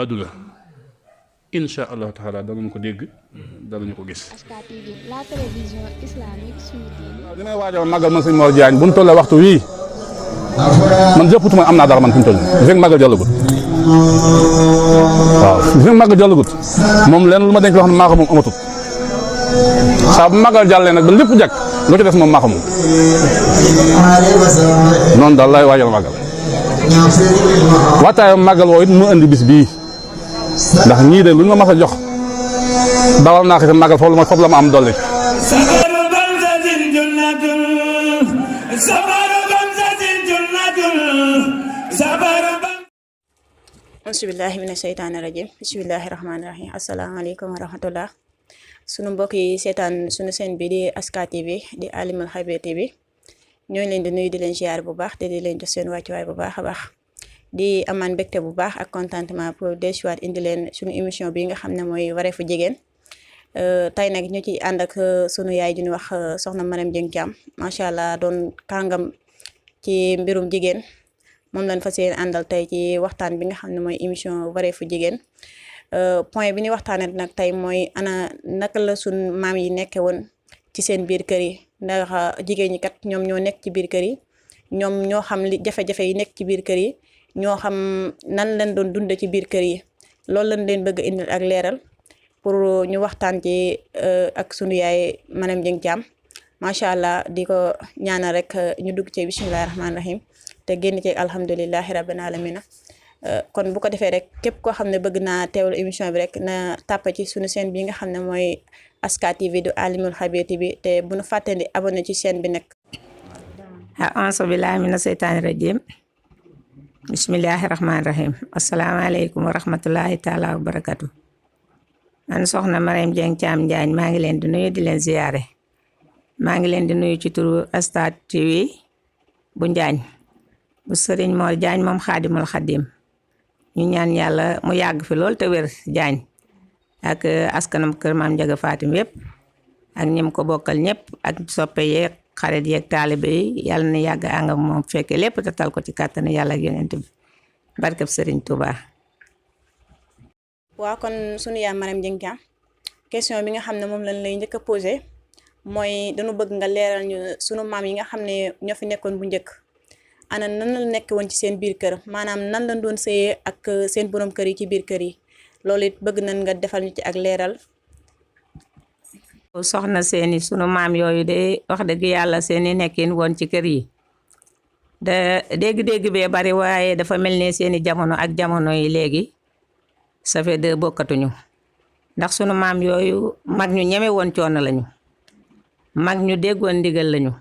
àdduna insha Allah taala danañ ko dégg danañ ko gis. H.K TV, la télévision islamique suivez. waaw li may waajal magal man sëñ Mor Diagne bu ñu tollee waxtu wii man jëpputuma am naa dara man fi mu toll nii fekk magal jàllagut waaw fekk magal jàllagut moom lenn lu ma denc loo xam ne maa ko moom amatut saa bu magal jàllee nag ba lépp jàkk lu ci des moom maa ko moom noonu daal laay waajal magal waxtaay magal woo it mu andi bis bii ndax ñii de lu ñu ma mas a jox dawal naa ko ci magal foofu la ma am dolli. Bismillahi mina sheytaani rajim bismillahi rahmaani rahim asalaamaaleykum wa rahmatullah sunu mbokk yi seetaan sunu seen bi di H.K TV di Halimoul Khabir TV ñoo leen di nuyu di leen ziar bu baax te di leen jox seen wàccuwaay bu baax a baax di amaan mbégte bu baax ak contentement pour desuwaat indi leen sunu émission bi nga xam ne mooy wareefu jigéen tey nag ñu ci ànd ak sunu yaay ju ñu wax soxna Maréme Diéng Thiame macha allah doon kàngam ci mbirum jigéen moom lañ fas yéene àndal tey ci waxtaan bi nga xam ne mooy émission wareefu jigéen point bi ñuy waxtaanee nag tey mooy ana naka la sun maam yi nekkee woon ci seen biir kër yi ndax jigéen ñi kat ñoom ñoo nekk ci biir kër yi ñoom ñoo xam li jafe-jafe yi nekk ci biir kër yi ñoo xam nan lañ doon dund ci biir kër yi loolu lañ leen bëgg a indil ak leeral pour ñu waxtaan ci ak sunu yaay Maréme Diéng Thiame macha allah di ko ñaanal rek ñu dugg ci bismillahi rahmaani rahim te génn ci alhamdulillahi rabbil alamina kon bu ko defee rek képp koo xam ne bëgg naa teewlu émission bi rek na tàpp ci sunu chaîne bi nga xam ne mooy H.K TV du Halimoul Khabir TV te bu nu fàtte di abonné ci chaîne bi nekk. a'uuzu billaahi mina seytaani rajiim bismillahi rahmaani rahim asalaamaaleykum wa rahmatullahi taala wa barakatu man soxna Maréme Diéng Thiame Njaañ maa ngi leen di nuyu di leen ziyaare maa ngi leen di nuyu ci turu H.K TV bu Njaañ bu sëriñ Mor Diagne moom xaadimul xadim ñu ñaan yàlla mu yàgg fi lool te wér Diagne ak askanam kër maam Njaga Fatim yépp ak ñim ko bokkal ñëpp ak soppe yeeg xarit yeeg taalibe yi yàlla na yàgg ànga moom fekke lépp te tal ko ci kàttanu yàlla ak yonent bi barkeb sëriñ Touba. waaw kon sunu yaay Maréme Diéng Thiame question bi nga xam ne moom lañ lay njëkk a posé mooy dañu bëgg nga leeral ñu sunu maam yi nga xam ne ñoo fi nekkoon bu njëkk ana nan la nekk woon ci seen biir kër maanaam nan lañ doon sëyee ak seen borom kër yi ci biir kër yi loolu it bëgg nañ nga defal ñu ci ak leeral. soxna seeni sunu maam yooyu de wax dëgg yàlla seeni nekkin woon ci kër yi da dégg-dégg bee bari waaye dafa mel ne seeni jamono ak jamono yi léegi ça fait deux bokkatuñu ndax sunu maam yooyu mag ñu ñeme woon coono lañu mag ñu déggoon ndigal lañu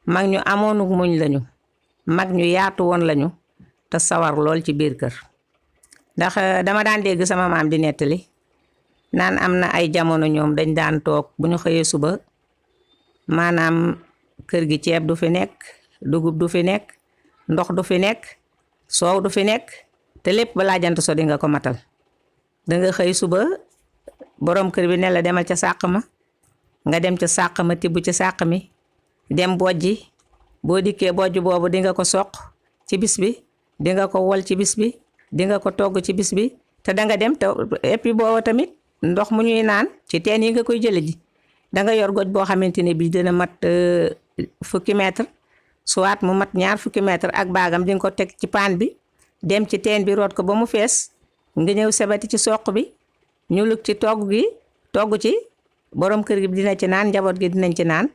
mag ñu amoonu muñ lañu mag ñu yaatu woon lañu te sawar lool ci biir kër ndax dama daan dégg sama maam di nettali naan am na ay jamono ñoom dañ daan toog bu ñu xëyee suba maanaam kër gi ceeb du fi nekk dugub du fi nekk ndox du fi nekk soow du fi nekk te lépp balaa jant so di nga ko matal danga xëy suba borom kër bi ne la demal ca sàq ma nga dem ca sàq ma tibb ci sàq mi dem bojji boo dikkee bojj boobu di nga ko soq ci bis bi di nga ko wol ci bis bi di nga ko togg ci bis bi te danga dem te et puis boobu tamit ndox mu ñuy naan ci teen yi nga koy jële ji danga yor goj boo xamante ne bi dina mat fukki mètre soit mu mat ñaar fukki mètre ak baagam di nga ko teg ci paan bi dem ci teen bi root ko ba mu fees nga ñëw sebati ci soq bi ñu lug ci togg ci borom kër gi dina ci naan njaboot gi dinañ ci naan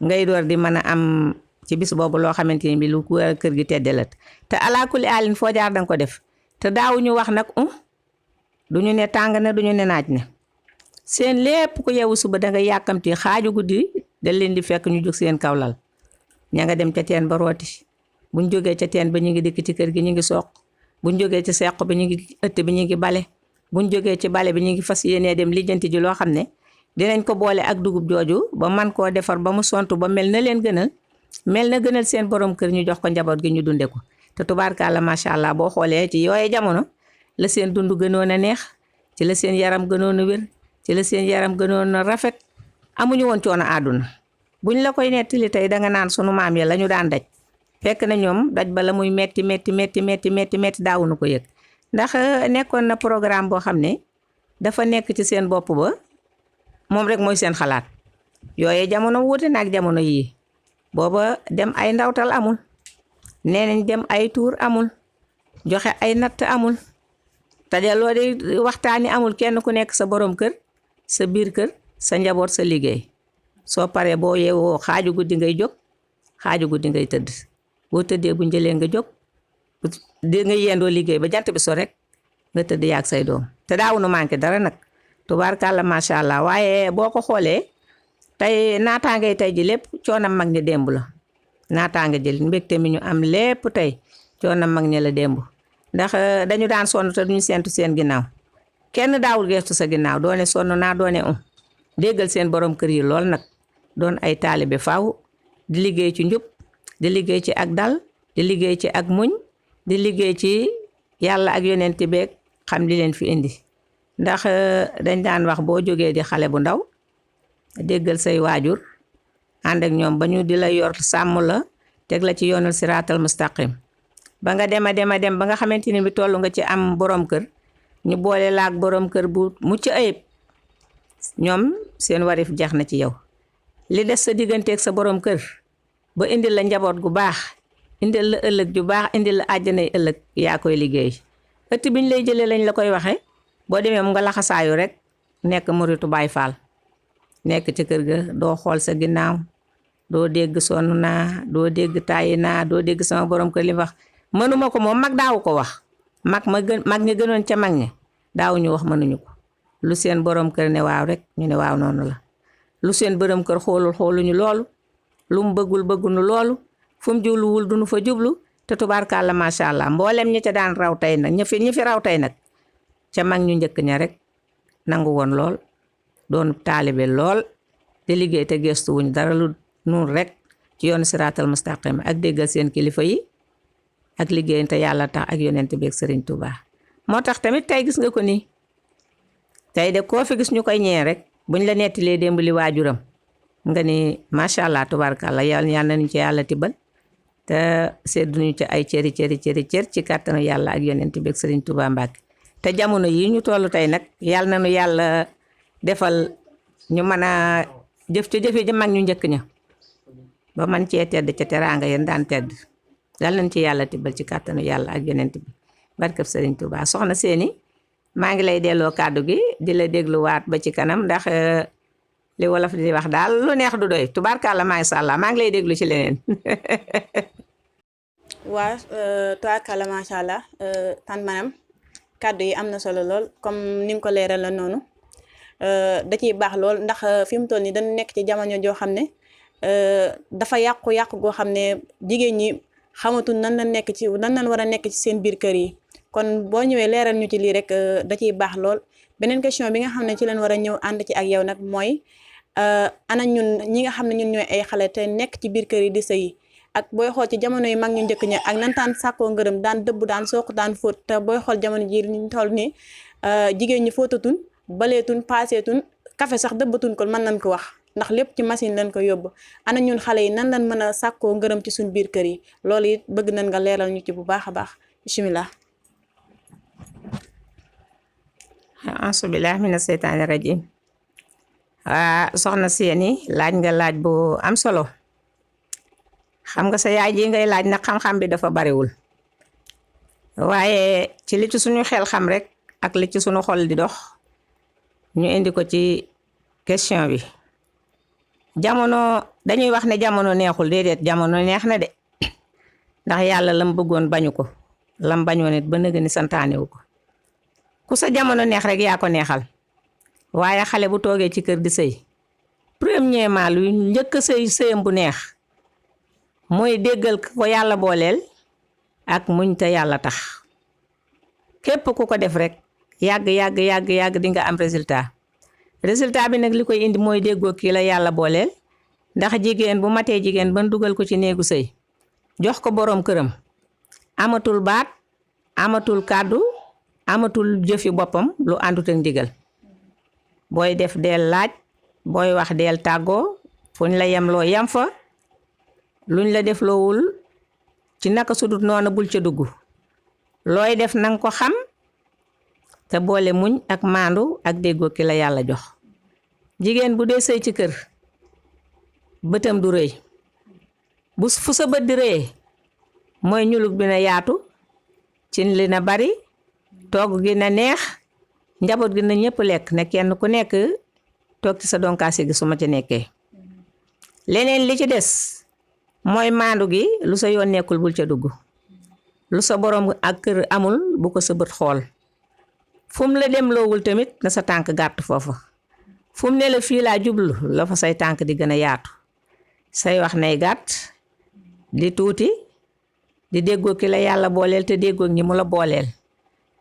ngay door di mën a am ci bis boobu loo xamante ni bi lu kër gi teddalat te alaakuli alin foo jaar danga ko def te daawuñu wax nag duñu ne tàng na duñu ne naaj na seen lépp ku yeewu suba danga yàkkamti xaaju guddi da leen di fekk ñu jóg seen kaw lal ña nga dem ca teen ba rooti buñ jógee ca teen ba ñu ngi dikk ci kër gi ñu ngi soq buñ jógee ci seq bi ñu ngi ëtt bi ñu ngi bale buñ jógee ci bale bi ñu ngi fas yéenee dem lijjanti ji loo xam ne dinañ ko boole ak dugub jooju ba man koo defar ba mu sontu ba mel na leen gënal mel na gënal seen borom kër ñu jox ko njaboot gi ñu dunde ko te tubaarkàlla macha allah boo xoolee ci yooye jamono la seen dund gënoon a neex ci la seen yaram gënoon a wér ci la seen yaram gënoon a rafet amuñu woon coono àdduna buñ la koy nettali tey danga naan sunu maam ya la ñu daan daj fekk na ñoom daj ba la muy metti daawuñu ko yëg ndax nekkoon na programme boo xam ne dafa nekk ci seen bopp ba moom rek mooy seen xalaat yooye jamono wuute na ak jamono yii booba dem ay ndawtal amul nee nañ dem ay tuur amul joxe ay natt amul tajaloo de waxtaani amul kenn ku nekk sa borom kër sa biir kër sa njaboot sa liggéey soo paree boo yeewoo xaaju guddi ngay jóg xaaju guddi ngay tëdd boo tëddee bu njëlee nga jóg di nga yendoo liggéey ba jant bi so rek nga tëdd yaag say doom te daawunu manqué dara nag tubaarkàlla macha allah waaye boo ko xoolee tey naataangay tey ji lépp coonam mag ñi démb la naataanga jël mbégte mi ñu am lépp tey coonam mag ñi la démb ndax dañu daan sonn te duñu sentu seen ginnaaw kenn daawul geestu sa ginnaaw doone sonn naa doone déggal seen borom kër yi lool nag doon ay taalibe faaw di liggéey ci njub di liggéey ci ak dal di liggéey ci ak muñ di liggéey ci yàlla ak yonent beeg xam li leen fi indi ndax dañ daan wax boo jógee di xale bu ndaw déggal say waajur ànd ak ñoom ba ñu di la yor sàmm la teg la ci yoonul siraatal mustaqim ba nga dem ba nga xamante ni bi toll nga ci am borom kër ñu boole laak borom kër bu mucc ayib ñoom seen warif jeex na ci yow li des sa digganteeg sa borom kër ba indil la njaboot gu baax indil la ëllëg ju baax indil la àjjanay ëllëg yaa koy liggéey ëtt biñ lay jëlee lañ la koy waxe boo demee mu nga laxasaayu rek nekk muritu Baay Faal nekk ci kër ga doo xool sa ginnaaw doo dégg sonn naa doo dégg tàyyi naa doo dégg sama borom kër li wax mënuma ko moom mag daawu ko wax mag ñi gënoon ca mag ñi daawuñu wax mënuñu ko lu seen borom kër ne waaw rek ñu ne waaw noonu la lu seen borom kër xooluñu loolu lu mu bëggunu loolu fu mu jubluwul duñu fa jublu te tubaarkàlla macha allah mboolem ñi ca daan raw tey nag ñi fi raw tey nag ca mag ñu njëkk ña rek nangu woon lool doon taalibe lool di liggéey te gestu wuñ dara lu nuur rek ci yoonu siraatal mustaqim ak déggal seen kilifa yi ak liggéey te yàlla tax ak yonent bi ak Sëriñ Tuubaa moo tax tamit tey gis nga ko nii tey de koo fi gis ñu koy ñee rek buñ la nettilee démb li waajuram nga ni macha allah tubaarkàlla yàlla nañu ci yàlla tibbal te sedduñu ci ay cër ci kàttanu yàlla ak yonent bi ak Sëriñ Tuubaa Mbàkke te jamono yi ñu toll tey nag yàlla nañu yàlla defal ñu mën a jëf ci jëfe ji mag ñu njëkk ña ba man cee tedd ca teraanga yéen daan tedd yàlla nañ ci yàlla tibbal ci kàttanu yàlla ak yonent bi barkeb Sëriñ Tuubaa soxna Seny maa ngi lay delloo kàddu gi di la dégluwaat ba ci kanam ndax li wolof di wax daal lu neex du doy tubaarkàlla macha allah maa ngi lay déglu ci leneen. waa tubaarkàlla macha allah tan manam kàddu yi am na solo lool comme ni nga ko leeral la noonu da ciy baax lool ndax fi mu toll nii dañu nekk ci jamono joo xam ne dafa yàqu goo xam ne jigéen ñi xamatul nan lañ war a nekk ci seen biir kër yi kon boo ñëwee leeral ñu ci lii rek da ciy baax lool. beneen question bi nga xam ne ci leen war a ñëw ànd ci ak yow nag mooy ana ñun ñi nga xam ne ñun ñooy ay xale te nekk ci biir kër yi di sëyi ak booy xool ci jamono yi mag ñu njëkk ña ak nantaan sàkkoo ngërëm daan dëbb daan sooq daan fóot te booy xool jamono ji ñu toll nii jigéen ñi fóotatun baleetun paaseetun café sax dëbbatun ko mën nañ ko wax ndax lépp ci machine lañ ko yóbbu ana ñun xale yi nan lañ mën a sàkkoo ngërëm ci suñ biir kër yi loolu it bëgg nañ nga leeral ñu ci bu baax a baax bismillah. asubilah mina seytaani rajim soxna Seny laaj nga laaj bu am solo xam nga sa yaay ji ngay laaj nag xam-xam bi dafa bariwul waaye ci li ci suñu xel xam rek ak li ci suñu xol di dox ñu indi ko ci question bi jamono dañuy wax ne jamono neexul déedéet jamono neex na de ndax yàlla lam bëggoon bañu ko lam bañoon it ba nëgë ni santaanewu ko ku sa jamono neex rek yaa ko neexal waaye xale bu toogee ci kër di sëy premièrement lu njëkk a sëyam bu neex mooy déggal ko yàlla booleel ak muñ te yàlla tax képp ku ko def rek yàgg di nga am résultat bi nag li koy indi mooy déggoo kii la yàlla booleel ndax jigéen bu matee jigéen ban dugal ko ci néegu sëy jox ko boroom këram amatul baat amatul kàddu amatul jëfi boppam lu àndut ak ndigal booy def deel laaj booy wax deel tàggoo fuñ la yem loo yem fa luñ la def loowul ci naka sudut noonu bul ca dugg looy def nanga ko xam te boole muñ ak maandu ak déggoo ki la yàlla jox. jigéen bu dee sëy ci kër bëtam du rëy bu fu sa bët di rëyee mooy ñulug bi na yaatu cin li na bari togg gi na neex njaboot gi na ñëpp lekk ne kenn ku nekk toog ci sa donkaasi gi su ma ci nekkee. leneen li ci des mooy maandu gi lu sa yoon nekkul bul ca dugg lu sa borom ak kër amul bu ko sa bët xool fu mu la dem loowul tamit na sa tànk gàtt foofa fu mu ne la fii laa jublu la fa say tànk di gën a yaatu say wax nay gàtt di tuuti di déggoo ki la yàlla booleel te déggoo ñi mu la booleel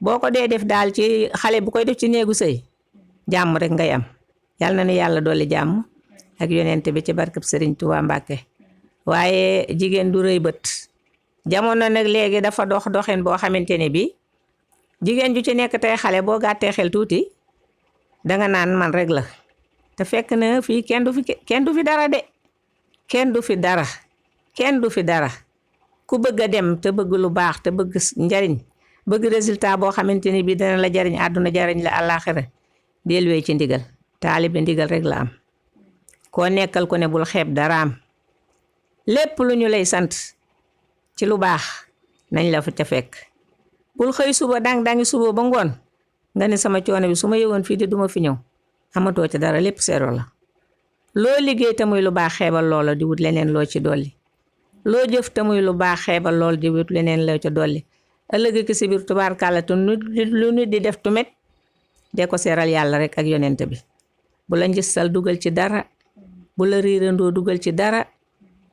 boo ko dee def daal ci xale bu koy def ci néegu sëy jàmm rek ngay am yàlla na nu yàlla dolli jàmm ak yonent bi ci barkeb Sëriñ Tuubaa Mbàkke. waaye jigéen du rëy bët jamono nag léegi dafa dox doxin boo xamante ne bi jigéen ju ci nekk tey xale boo gàttee xel tuuti danga naan man rek la te fekk na fii kenn du fi dara de kenn du fi dara ku bëgg a dem te bëgg lu baax te bëgg njariñ bëgg résultat boo xamante ni bi dana la jariñ àdduna jariñ la àllaaxira del wéy ci ndigal taalibe ndigal rek la am koo nekkal ko ne bul xeeb dara am lépp lu ñu lay sant ci lu baax nañ la fa ca fekk bul xëy suba dangi suba ba ngoon nga ne sama coono bi su ma yëgoon fii di duma fi ñëw amatoo ci dara lépp zéro la loo liggéey te muy lu baax xeebal loola di wut leneen loo ci dolli loo jëf te muy lu baax xeebal lool di wut leneen loo ci dolli ëllëg ki si biir tubaarkàlla te lu nit di def tumet de ko seeral yàlla rek ak yonent bi bu la njëstal dugal ci dara bu la riirandoo dugal ci dara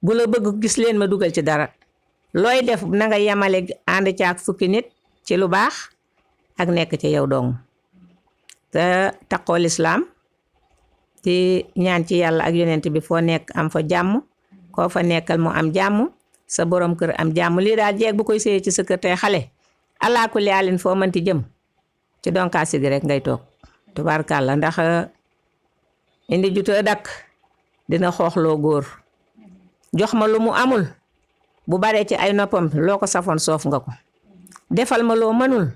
bu la bëgg gis leen ma dugal ci dara looy def na nga yemale ànd ci ak fukki nit ci lu baax ak nekk ci yow dong te taqoo lislaam ci ñaan ci yàlla ak yonent bi foo nekk am fa jàmm koo fa nekkal mu am jàmm sa borom kër am jàmm lii daal jeeg bu koy séyee ci sa kër tey xale alaaku liyaalin foo mënti jëm ci donkaasi gi rek ngay toog tubaarkàlla ndax indi juta dakk dina xooxloo góor jox ma lu mu amul bu baree ci ay noppam loo ko safoon soof nga ko defal ma loo mënul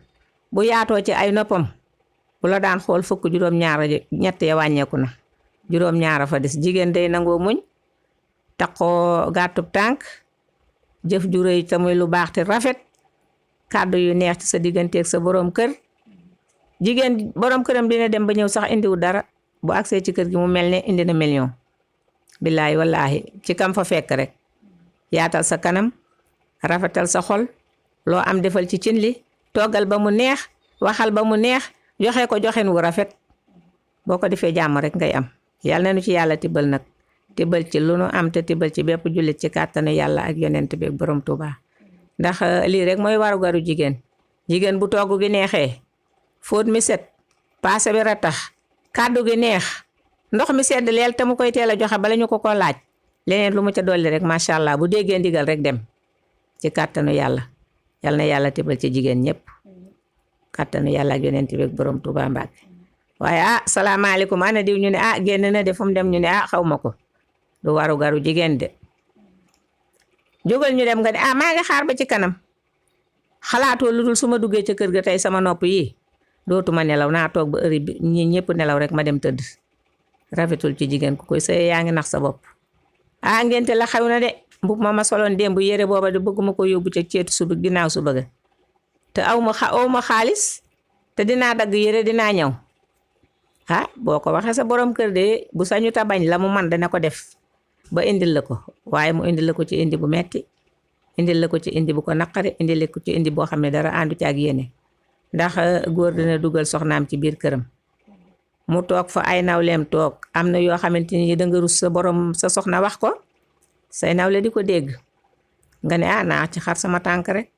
bu yaatoo ci ay noppam bu la daan xool fukk juróom-ñaara ñett ya wàññeeku na juróom-ñaara fa des jigéen day nangoo muñ taqoo gàttub tànk jëf ju rëy te muy lu baax te rafet kàddu yu neex ci sa digganteeg sa borom kër jigéen borom këram dina dem ba ñëw sax indiwu dara bu agsee ci kër gi mu mel ne indi na million billaahi wallaahi ci kam fa fekk rek yaatal sa kanam rafetal sa xol loo am defal ci cin li toggal ba mu neex waxal ba mu neex joxe ko joxen wu rafet boo ko defee jàmm rek ngay am yàlla na nu ci yàlla tibbal nag tibbal ci lu nu am te tibbal ci bépp jullit ci kàttanu yàlla ak yonent bi borom Tuubaa ndax lii rek mooy warugaru jigéen bu togg gi neexee fóot mi set paase bi ratax kàddu gi neex ndox mi sedd leel te mu koy teel a joxe bala ñu ko laaj leneen lu mu ca dolli rek macha allah bu déggee ndigal rek dem ci kàttanu yàlla yal na yàlla tibbal ci jigéen ñëpp kàttanu yàlla ak yonent bi borom Tuubaa Mbàkke waaye salaamaaleykum ana diw ñu ne génn na de fu mu dem ñu ne xaw ma ko du waru garu jigéen de jógal ñu dem nga ne maa ngi xaar ba ci kanam xalaatoo lu dul su ma duggee ca kër ga tey sama nopp yi dootuma nelaw naa toog ba heure bi ñi ñëpp nelaw rek ma dem tëdd rafetul ci jigéen ku koy sëy yaa ngi nax sa bopp ngente la xew na de mbub ma soloon démb yére booba de bëgguma ko yóbbu ca ceetu suba ginnaaw suba ga te aw ma xaalis te dinaa dagg yére dinaa ñëw boo ko waxee sa borom kër de bu sañu ta bañ la mu man dana ko def ba indil la ko waaye mu indil la ko ci indi bu metti indil la ko ci indi bu ko naqari indil la ko ci indi boo xam ne dara àndu ci ak yéene ndax góor dina dugal soxnaam ci biir këram mu toog fa ay nawleem toog am na yoo xamante ni danga rus sa borom sa soxna wax ko say nawle di ko dégg nga ne naa ci xar sama tànk rek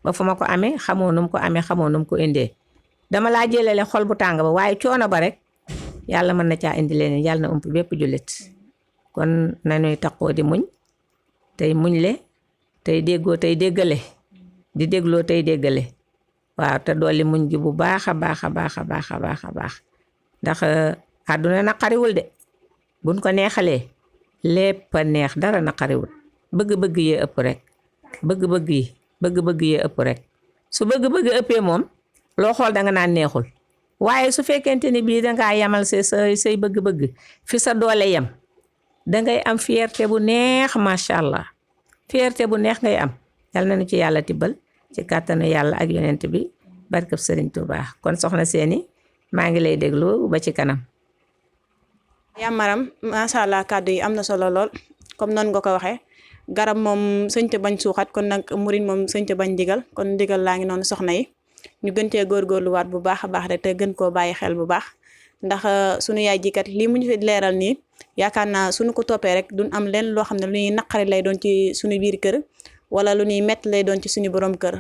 ba fu ma ko amee xamoo num ko amee xamoo num ko indee dama laa jëlale xol bu tàng ba waaye coono ba rek yàlla mën na caa indi leneen yàlla na ump bépp jullit kon nañuy taqoo di muñ tey muñ le tey déggoo tey déggale di dégloo tey déggale waaw te dolli muñ gi bu baax a baax a baax a baax a baax a baax ndax àdduna naqariwul de buñ ko neexalee lépp a neex dara naqariwul bëgg-bëgg yee ëpp rek bëgg-bëgg yee ëpp rek su bëgg-bëgg ëppee moom loo xool danga naan neexul waaye su fekkente ni bii dangaa yamal say bëgg-bëgg fi sa doole yem dangay am fierté bu neex macha allah fierté bu neex ngay am yal na nu ci yàlla tibbal ci kàttanu yàlla ak yonent bi barkab Sëriñ Tuubaa kon soxna Seny maa ngi lay déglu ba ci kanam. yaa maram macha allah kàddu yi am na solo lool comme noonu nga ko waxee garab moom sëñte bañ suuxat kon nag murit moom sëñte bañ digal kon digal laa ngi noonu soxna yi ñu gën cee góorgóorluwaat bu baax a baax rek te gën koo bàyyi xel bu baax ndax sunu yaay ji kat lii mu ñu fi leeral nii yaakaar naa sunu ko toppee rek duñ am leen loo xam ne lu ñuy naqari lay doon ci suñu biir kër wala lu ñuy métti lay doon ci suñu borom kër.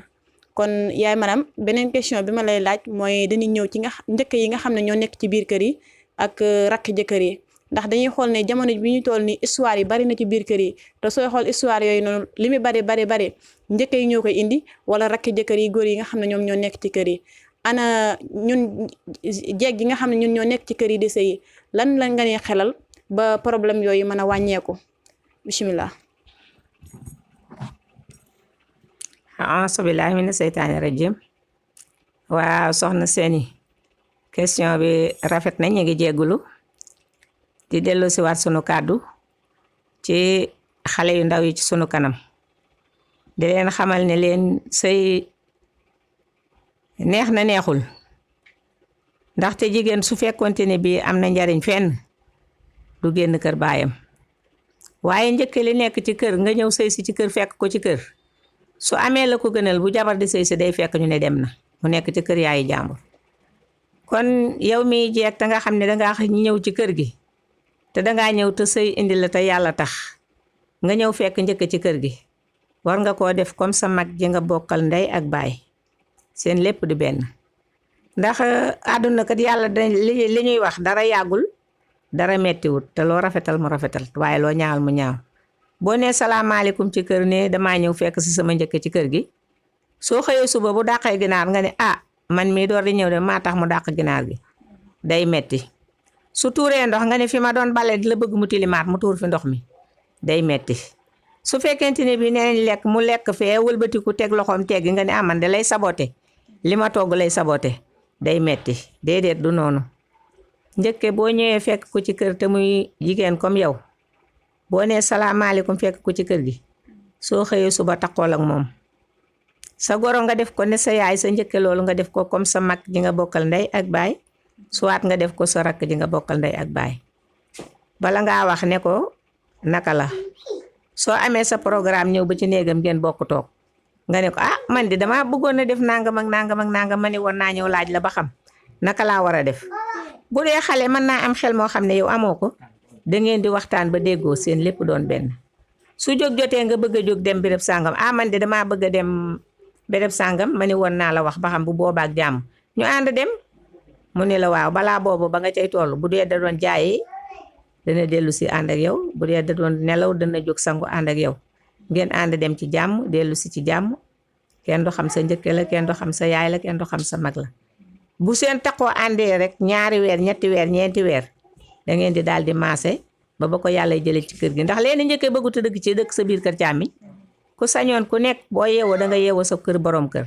kon yaay maram beneen question bi ma lay laaj mooy dañuy ñëw ci njëkk yi nga xam ne ñoo nekk ci biir kër yi ak rakk jëkkër yi ndax dañuy xool ne jamono bi ñu toll ni histoire yi bari na ci biir kër yi te sooy xool histoire yooyu noonu li muy bari njëkk yi ñoo koy indi wala rakk jëkkër yi góor yi nga xam ne ñoom ñoo nekk ci kër yi ana ñun jeeg yi nga xam ne ñun ñoo nekk ci kër yi di sëy lan nga ne xelal ba problème yooyu mën a wàññeeku bismillah. a'uuzu billaahi mina seytaani rajiim waaw soxna Seny question bi rafet na ñu ngi jéggulu di dellu si waat sunu kàddu ci xale yu ndaw yi ci sunu kanam di leen xamal ne leen sëy neex na neexul ndaxte jigéen su fekkonte ne bii am na njariñ fenn du génn kër baayam waaye njëkk li nekk ci kër nga ñëw sëy si ci kër fekk ko ci kër su amee la ko gënal bu jabar di sëy si day fekk ñu ne dem na mu nekk ci kër yaayu jàmbur kon yow mi jeeg te nga xam ne dangaa ñëw ci kër gi te dangaa ñëw te sëy indi la te yàlla tax nga ñëw fekk njëkk ci kër gi war nga koo def comme sa mag ji nga bokkal ndey ak baay seen lépp di benn ndax àdduna kat yàlla li ñuy wax dara yàggul dara mettiwut te loo rafetal mu rafetal waaye loo ñaawal mu ñaaw boo nee salaamaaleykum ci kër ne damaa ñëw fekk si sama njëkk ci kër gi soo xëyee suba bu dàqee ginaar nga ne man mii door di ñëw de maa tax mu dàq ginaar gi day metti su tuuree ndox nga ne fi ma doon bale di la bëgg mu tilimaat mu tuur fi ndox mi day metti su fekkente ne bi nee nañ lekk mu lekk fee wëlbatiku teg loxoom teggi nga ne man de lay sabote li ma togg lay sabote day metti déedéet du noonu njëkke boo ñëwee fekk ko ci kër te muy jigéen comme yow boo nee salaamaaleykum fekk ko ci kër gi soo xëyee suba takkool ak moom sa goro nga def ko ne sa yaay sa njëkke loolu nga def ko comme sa mag ji nga bokkal ndey ak baay suwaat nga def ko sa rakk ji nga bokkal ndey ak baay bala ngaa wax ne ko naka la soo amee sa programme ñëw ba ci néegam ngeen bokk toog nga ne ko man di dama bëggoon a def nangam ak nangam ak nangam ma ne woon naa ñëw laaj la ba xam naka laa war a def bu dee xale mën naa am xel moo xam ne yow amoo ko da ngeen di waxtaan ba déggoo seen lépp doon benn su jóg jotee nga bëgg a jóg dem béréb sàngam man de damaa bëgg a dem béréb sàngam ma ne woon naa la wax ba xam bu boobaak jàmm ñu ànd dem mu ne la waaw balaa boobu ba nga cay toll bu dee da doon jaayi dana dellu si ànd ak yow bu dee da doon nelaw dana jóg sangu ànd ak yow ngeen ànd dem ci jàmm dellu si ci jàmm kenn du xam sa njëkke la kenn du xam sa yaay la kenn du xam sa mag la bu seen taxoo àndee rek 2 weer 3 weer 4 weer da ngeen di daal di maase ba ko yàlla jëlee ci kër gi ndax leen njëkkee bëggut a dëkk ci dëkk sa biir kër càmmiñ ku sañoon ku nekk boo yeewoo da nga yeewoo sa kër borom kër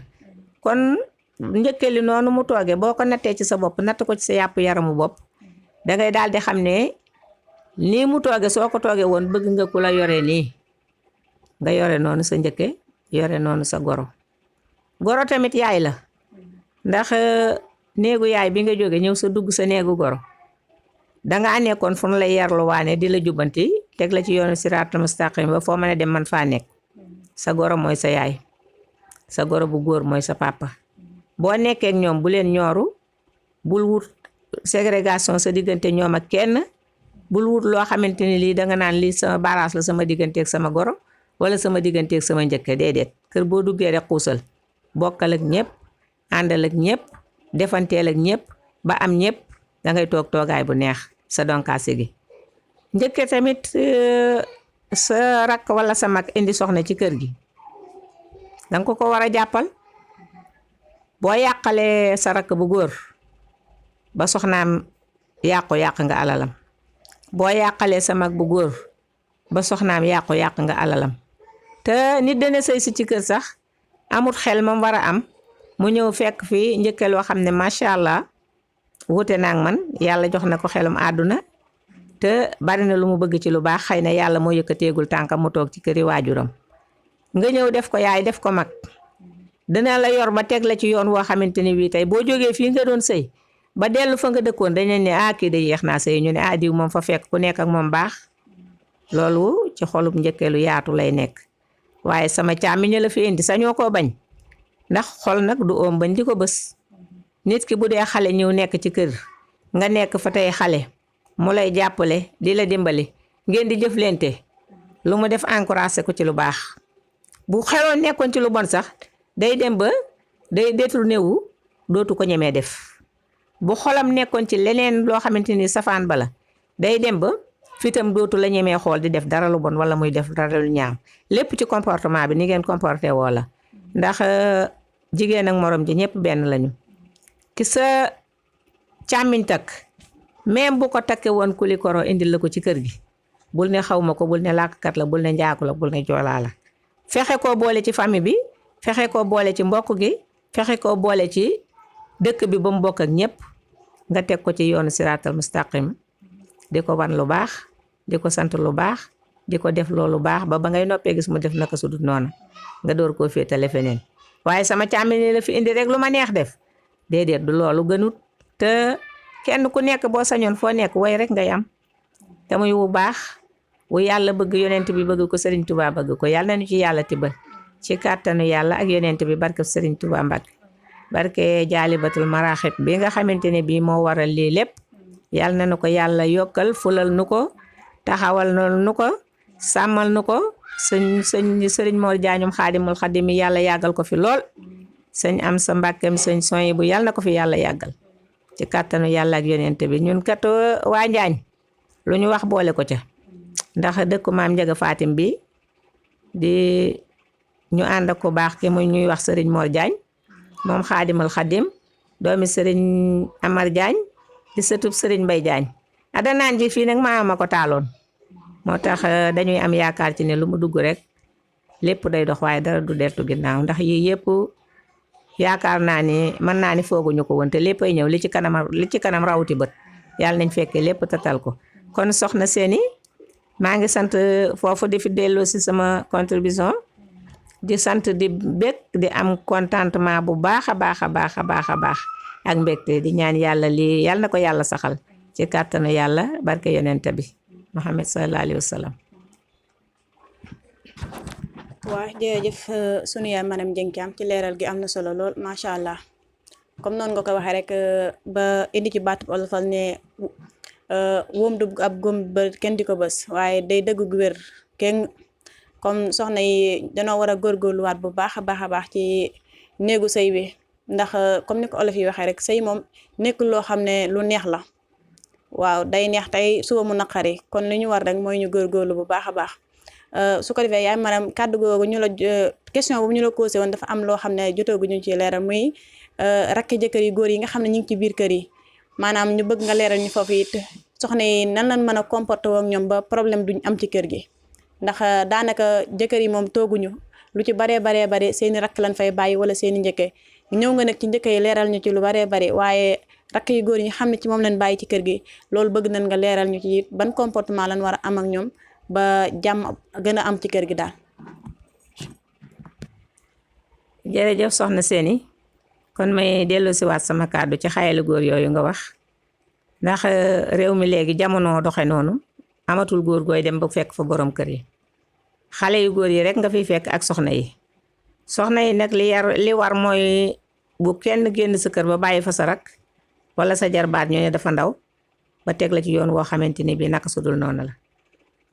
kon njëkkee li noonu mu toogee boo ko nattee ci sa bopp natt ko ci sa yàpp yaramu bopp dangay daal di xam ne nii mu toogee soo ko toogee woon bëgg nga ku la yore nii nga yore noonu sa njëkke yore noonu sa goro tamit yaay la ndax néegu yaay bi nga jóge ñëw sa dugg sa néegu goro danga nekkoon fu nu lay yarluwaane di la jubbanti teg la ci yoonu siraatal mustaqim ba foo mën a dem man faa nekk sa goro mooy sa yaay sa goro bu góor mooy sa papa boo nekkee ak ñoom bu leen ñooru bul wut ségrégation sa diggante ñoom ak kenn bul wut loo xamante ni lii danga naan lii sama baraas la sama digganteeg sama goro wala sama digganteeg sama njëkke déedéet kër boo duggee rek xuusal bokkal ak ñëpp àndal ak ñëpp defanteel ak ñëpp ba am ñëpp dangay toog toogaay bu neex sa donkaase gi njëkke tamit sa rakk wala sa mag indi soxna ci kër gi danga ko war a jàppal boo yàqalee sa rakk bu góor ba soxnaam yàq nga alalam boo yàqalee sa mag bu góor ba soxnaam yàq nga alalam te nit dana sëy si ci kër sax amut xel moom war a am mu ñëw fekk fii njëkke loo xam ne macha allah wuute naa ak man yàlla jox na ko xelum àdduna te bari na lu mu bëgg ci lu baax xëy na yàlla moo yëkkateegul tànkam mu toog ci këri waajuram nga ñëw def ko yaay def ko mag dina la yor ba teg la ci yoon woo xamante ni bii tey boo jógee fii nga doon sëy ba dellu fa nga dëkkoon dañu ne kii de yéex naa sëy ñu ne diw moom fa fekk ku nekk ak moom baax loolu ci xolub njëkkeelu yaatu lay nekk waaye sama càmmiñ la fi indi sañoo koo bañ ndax xol nag du oom bañ di ko bës nit ki bu dee xale ñëw nekk ci kër nga nekk fa tey xale mu lay jàppale di la dimbali ngeen di jëflante lu mu def encouragé ko ci lu baax bu xeloon nekkoon ci lu bon sax day dem ba day détourné wu dootu ko ñemee def bu xolam nekkoon ci leneen loo xamante ni safaan ba la day dem ba fitam dootu la ñemee xool di def dara lu bon wala muy def dara lu ñaaw lépp ci comportement bi ni ngeen comporté woo la ndax jigéen ak morom ji ñëpp benn lañu ki sa càmmiñ takk même bu ko takkee woon kuli koro indil la ko ci kër gi bul ne xaw ma ko bul ne làkkat la bul ne njaaku la bul ne joolaa la fexe koo boole ci famille bi fexe koo boole ci mbokk gi fexe koo boole ci dëkk bi ba mu bokk ak ñëpp nga teg ko ci yoonu siraatal mustaqim di ko wan lu baax di ko sant lu baax di ko def loolu baax ba ngay noppee gis mu def naka su dul noonu nga door koo féetale feneen waaye sama càmmiñ la fi indi rek lu ma neex def déedéet du loolu gënut te kenn ku nekk boo sañoon foo nekk way rek ngay am te muy wu baax wu yàlla bëgg yonent bi bëgg ko Serigne Touba bëgg ko yàlla nañu ci yàlla tibbal ci kàttanu yàlla ak yonent bi barke Serigne Touba Mbacke barke jaalibatul maraaxib bi nga xamante ne bii moo waral lii lépp yàlla na nu ko yàlla yokkal fulal nu ko taxawal nu ko sàmmal nu ko sëriñ Mor Jaañum Xaadimul Xadim yàlla yàggal ko fi lool sëñ am sa mbàkkem sëñ Seye bu yàlla na ko fi yàlla yàggal ci kàttanu yàlla ak yonent bi ñun kat waa Njaañ lu ñu wax boole ko ca ndax dëkku maam Njaga Fatim bi di ñu ànd ak ku baax ki muy ñuy wax sëriñ Mor Jaañ moom Xaadimul Xadim doomi sëriñ Amar Jaañ di sëtub sëriñ Mbay Jaañ adanaan ji fii nag maama ko taaloon moo tax dañuy am yaakaar ci ne lu mu dugg rek lépp day dox waaye dara du deltu ginnaaw ndax yii yëpp yaakaar naa ni mën naa ni fooguñu ko woon te léppay ñëw li ci kanam rawuti bët yàlla nañ fekkee lépp tatal ko kon soxna Seny maa ngi sant foofu di fi delloo si sama contribution di sant di bég di am contentement bu baax a baax a baax a baax a baax ak mbégte di ñaan yàlla lii yàlla na ko yàlla saxal ci kàttanu yàlla barke yonent bi Muhammad sallallahu alayhi wa sallam. waa jërëjëf sunu yaay madame Dieng Thiam ci leeral gi am na solo lool macha allah comme noonu nga ko waxee rek ba indi ci baatu olofal ne wóom du ab góom ba kenn di ko bës waaye day dëgg gu wér kenn comme soxna yi danoo war a góorgóorluwaat bu baax a baax ci néegu sëy bi ndax comme ni ko olof yi waxee rek sëy moom nekkul loo xam ne lu neex la waaw day neex tey suba mu naqari kon li ñu war rek mooy ñu góorgóorlu bu baax a baax su ko defee yaay maanaam kàddu googu ñu la question boobu ñu la posé woon dafa am loo xam ne jotooguñu ci leeral muy rakki jëkkër yi góor yi nga xam ne ñu ngi ci biir kër yi maanaam ñu bëgg nga leeral ñu foofu it soxna yi nan lañ mën a comporter ak ñoom ba problème duñ am ci kër gi ndax daanaka jëkkër yi moom tooguñu lu ci baree seeni rakk lañ fay bàyyi wala seeni njëkke ñëw nga nag ci njëkke yi leeral ñu ci lu baree bare waaye rakk yi góor yi xam ne ci moom lañ bàyyi ci kër gi loolu bëgg nañ nga leeral ñu ci ban comportement lañ war a am ak ñoom ba jàmm gën a am ci kër gi daal. jërëjëf soxna Seny kon may dellu si waat sama kàddu ci xayali góor yooyu nga wax ndax réew mi léegi jamono doxe noonu amatul góor gooy dem ba fekk fa borom kër yi xale yu góor yi rek nga fiy fekk ak soxna yi nag li war mooy bu kenn génn sa kër ba bàyyi fa sa rak wala sa jarbaat ñoo ne dafa ndaw ba teg la ci yoon woo xamante ni bii naka sudul noonu la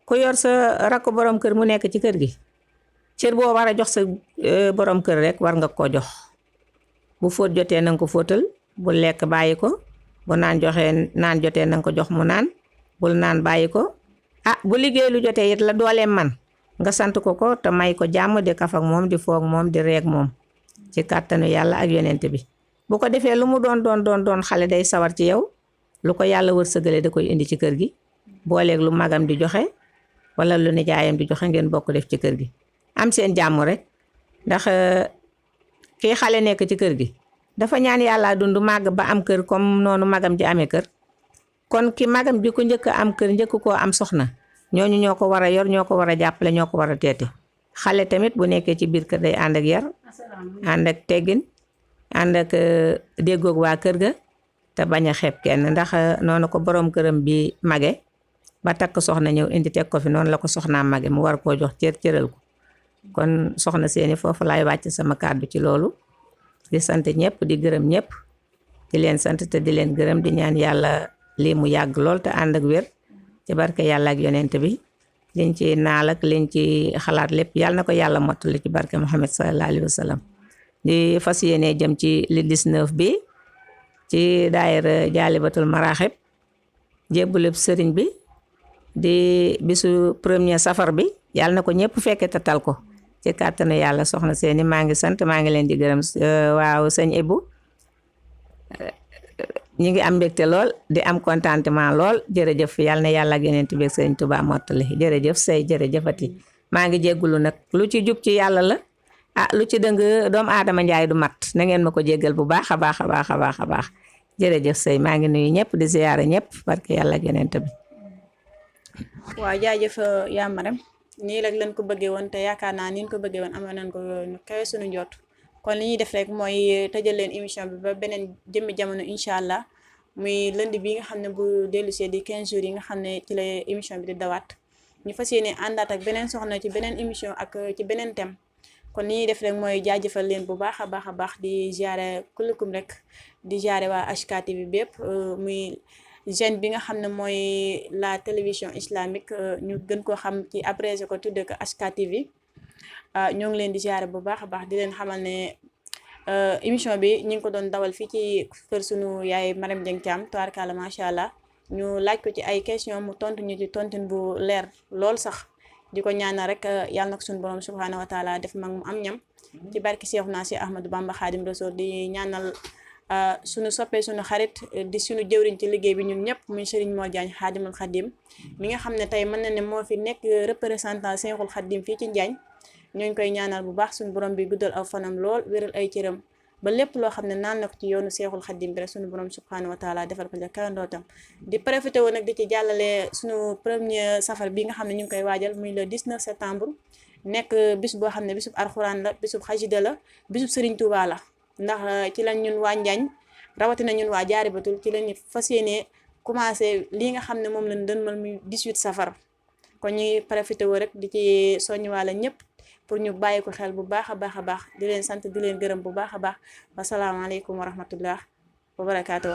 ku yor sa rakk borom kër mu nekk ci kër gi cër boo war a jox sa borom kër rek war nga koo jox bu fóot jotee nanga ko fóotal bu lekk bàyyi ko bu naan jotee nanga ko jox mu naan bul naan bàyyi ko bu liggéey lu jotee it la dooleem man nga sant ko te may ko jàmm di kaf ak moom di foog moom di reeg moom ci kàttanu yàlla ak yonent bi bu ko defee lu mu doon xale day sawar ci yow lu ko yàlla wërsëgale da koy indi ci kër gi booleeg lu magam di joxe wala lu nijaayam di joxe ngeen bokk def ci kër gi am seen jàmm rek ndax kii xale nekk ci kër gi dafa ñaan yàlla dund màgg ba am kër comme noonu magam ji amee kër kon ki magam ji ko njëkk am kër njëkk koo am soxna ñooñu ñoo ko war a yor ñoo ko war a jàppale ñoo ko war a teete xale tamit bu nekkee ci biir kër day ànd ak yar ànd ak teggin ànd ak déggoog waa kër ga te bañ a xeeb kenn ndax noonu ko borom këram bi mage ba takk soxna ñëw indi teg ko fi noonu la ko soxnaa mage mu war koo jox cëral ko kon soxna seeni foofu laay wàcc sama kàddu ci loolu di sant ñëpp di gërëm ñëpp di leen sant te di leen gërëm di ñaan yàlla lii mu yàgg lool te ànd ak wér ci barke yàlla ak yonent bi liñ ci naal ak liñ ci xalaat lépp yàlla na ko yàlla mottali ci barke Muhammad sallallahu alayhi wa sallam di fas yéene jëm ci li 19 bi ci daayira jaalibatul maraaxib jébbulub sëriñ bi di bisu premier safar bi yàlla na ko ñëpp fekke te tal ko ci kàttanu yàlla soxna seeni maa ngi sant maa ngi leen di gërëm waaw sëñ Ibou ñi ngi am mbégte lool di am contentement lool jërëjëf yàlla na yàlla ak yeneen bi sëñ Tuubaa mottali jërëjëf say jërëjëfati maa ngi jéggulu nag lu ci jub ci yàlla la lu ci dëng doomu aadama njaay du mat na ngeen ma ko jéggal bu baax a baax a baax a baax a baax jërëjëf say maa ngi nuyu ñëpp di ziyaare ñëpp barke yàlla ak yeneen bi waaw jaajëf yaa Maréme nii rek lañ ko bëggee woon te yaakaar naa ni ñu ko bëggee woon amoon nañ ko kawe suñu njot kon li ñuy def rek mooy tëjal leen émission bi ba beneen jëmmi jamono incha allah muy lundi bi nga xam ne bu dellusee di 15 jours yi nga xam ne ci la émission bi di dawaat ñu fas yéene àndaat ak beneen soxna ci beneen émission ak ci beneen thème kon li ñuy def rek mooy jaajëfal leen bu baax a baax a baax di jaare kullukum rek di jaare waa H.K TV bépp muy chaîne bi nga xam ne mooy la télévision islamique ñu gën koo xam ci abrégé ko tudde ko H.K TV ñoo ngi leen di jaare bu baax a baax di leen xamal ne émission bi ñu ngi ko doon dawal fii ci kër sunu yaay Maréme Dieng Thiame tubaarkalla macha allah ñu laaj ko ci ay question mu tontu ñu ci tontin bu leer lool sax di ko ñaanal rek yàlla na ko suñu borom subhanahu wa taala def mag mu am ñam ci barki Seexuna si Ahmadou Bamba Xaadim Rasul di ñaanal suñu soppee suñu xarit di suñu jëwriñ ci liggéey bi ñun ñëpp muy Serigne Mor Diagne Xaadimul Xadim mi nga xam ne tey mën na ne moo fi nekk représentant Seexul Xadim fii ci Njaañ ñoo ngi koy ñaanal bu baax suñu borom bi guddal aw fanam lool wéral ay cëram ba lépp loo xam ne naan na ko ci yoonu Seexul Xadim bi rek suñu borom subhanahu wa taala defal ko ca kawandootam di profité woon nag di ci jàllale suñu premier safar bi nga xam ne ñu ngi koy waajal muy le 19 septembre nekk bis boo xam ne bisub alxuraan la bisub xasida la bisub Serigne Touba la ndax ci lañ ñun waa Njaañ rawatina ñun waa Jaaribatul ci lañu fas yéenee commencé lii nga xam ne moom lañ dënmal muy 18 safar kon ñuy profité woo rek di ci soññiwaale ñëpp pour ñu bàyyi ko xel bu baax a baax a baax di leen sant di leen gërëm bu baax a baax wasalaamaaleykum wa rahmatullah wa barakaatu.